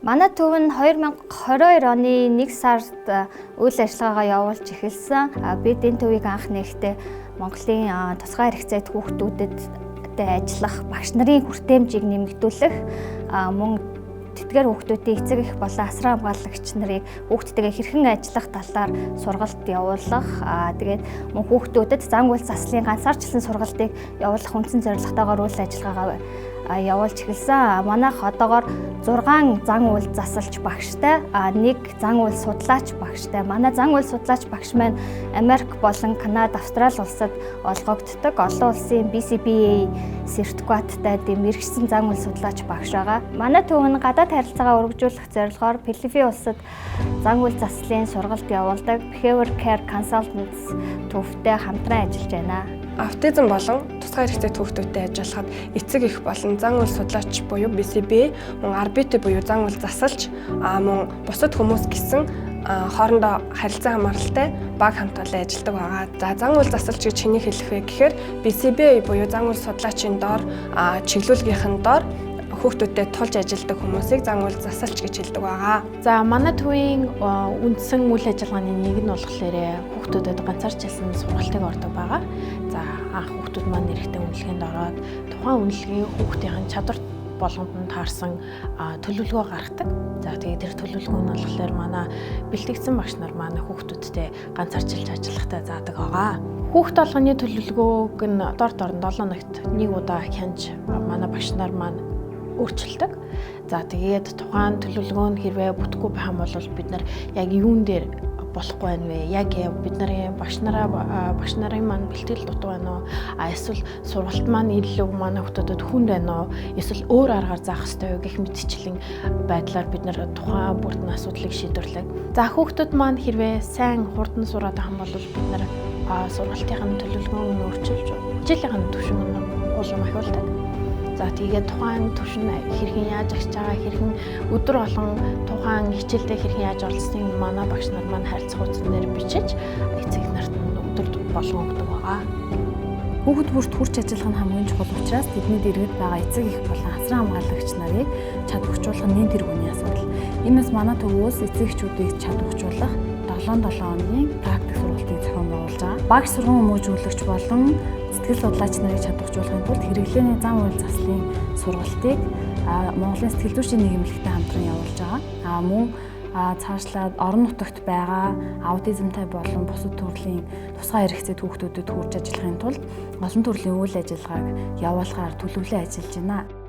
Манай төв нь 2022 оны 1 сард үйл ажиллагаагаа явуулж эхэлсэн. Бид энэ төвийг анх нээхдээ Монголын тусгай хэрэгцээт хүүхдүүдэд ажиллах багш нарын хүртээмжийг нэмэгдүүлэх, мөн тэдгээр хүүхдүүдийн эцэг эх болон асран хамгаалагч нарыг хүүхдтэйгээ хэрхэн ажиллах талаар сургалт явуулах, тэгээд мөн хүүхдүүдэд зан үйл заслын ганцаарчлан сургалтыг явуулах үндсэн зорилготойгоор үйл ажиллагаагаа явуулж эхэлсэн. Манайх одоогоор 6 зан үйл засалч багштай, 1 зан үйл судлаач багштай. Манай зан үйл судлаач багш маань Америк болон Канада, Австрали улсад олгогддог. Олон улсын BCBA сертификаттай мэргэжсэн зан үйл судлаач багш байгаа. Манай төв нь гадаад харилцаагаа өргөжүүлэх зорилгоор Филиппин улсад зан үйл заслын сургалт явуулдаг Behavior Care Consultants төвтэй хамтран ажиллаж байна. Аутизм болон тусгай хэрэгцээтэй хүүхдүүдтэй ажиллахад эцэг эх болон зан үйл судлаач буюу BCBA, мөн RBT буюу зан үйл засалч, мөн бусад хүмүүс гэсэн хоорондоо харилцан хамааралтай баг хамт олон ажилладаг байгаа. За, зан үйл засалч гэж хэнийг хэлэх вэ гэхээр BCBA буюу зан үйл судлаачийн доор чиглүүлгийнхэн доор хүүхдүүдэд тулж ажилладаг хүмүүсийг зан үйл засалч гэж хэлдэг байгаа. За, манай төвийн үндсэн үйл ажиллагааны нэг нь болохоор хүүхдүүдэд ганцаарчилсан сургалтыг ордог байгаа. За, анх хүүхдүүд маань эрэхтэн үнэлгээнд ороод тухайн үнэлгээ хүүхдийн чадвар болгонд нь таарсан төлөвлөгөө гаргадаг. За, тэгээд тэр төлөвлөгөө нь болохоор манай бэлтгэгдсэн багш нар манай хүүхдүүдтэй ганцаарчилж ажиллахтай заадаг байгаа. Хүүхд болгоны төлөвлөгөөг нь дор дор нь 7 хоногт нэг удаа хянаж манай багш нар маань өөрчилдөг. За, тэгээд тухайн төлөвлөгөө нь хэрвээ бүтэхгүй байх юм бол бид нар яг юун дээр болохгүй байна вэ? Яг бид нарын багш нарын маань бэлтгэл дутуу байна уу? А эсвэл сургалт маань илүү манай хүүхдүүдэд хүнд байна уу? Эсвэл өөр аргаар заах ёстой юу гэх мэтчлэн байдлаар бид нар тухайн бүрдэн асуудлыг шийдвэрлэдэг. За, хүүхдүүд маань хэрвээ сайн хурдан сураад байгаа юм бол бид нар сургалтын төлөвлөгөөг нь өөрчилж хичээлийнх нь түвшин нь улам ахиулдаг. За, тэгээд тухайн түвшин хэрхэн яаж агч байгаа, хэрхэн өдөр болгон тухайн хичээлдээ хэрхэн яаж оролцсныг манай багш нар маань харилцах хуудсан дээр бичиж эцэг нарт нь өдөр болгон өгдөг байгаа. Хүүхэд бүрт хүрч ажиллах нь хамгийн чухал учраас тэдний дэргэд байгаа эцэг эх болон асран хамгаалагч нарыг чадварчуулах нь нэн тэргүүний асуудал. Иймээс манай төвөөс эцэг эхчүүдийг чадварчуулах 7-7 хоногийн практик сургалтыг зохион байгуулж байгаа. Багш сурган хүмүүжүүлэгч болон сэтгэл судлаач нарыг чадваржуулахын тулд хэрэглээний зан үйл заслын сургалтыг Монголын сэтгэл зүйчдийн нийгэмлэгтэй хамтран явуулж байгаа. Мөн цаашлаад орон нутагт байгаа аутизмтай болон бусад төрлийн тусгай хэрэгцээт хүүхдүүдэд хүрч ажиллахын тулд олон төрлийн үйл ажиллагааг явуулахаар төлөвлөн ажиллаж байна.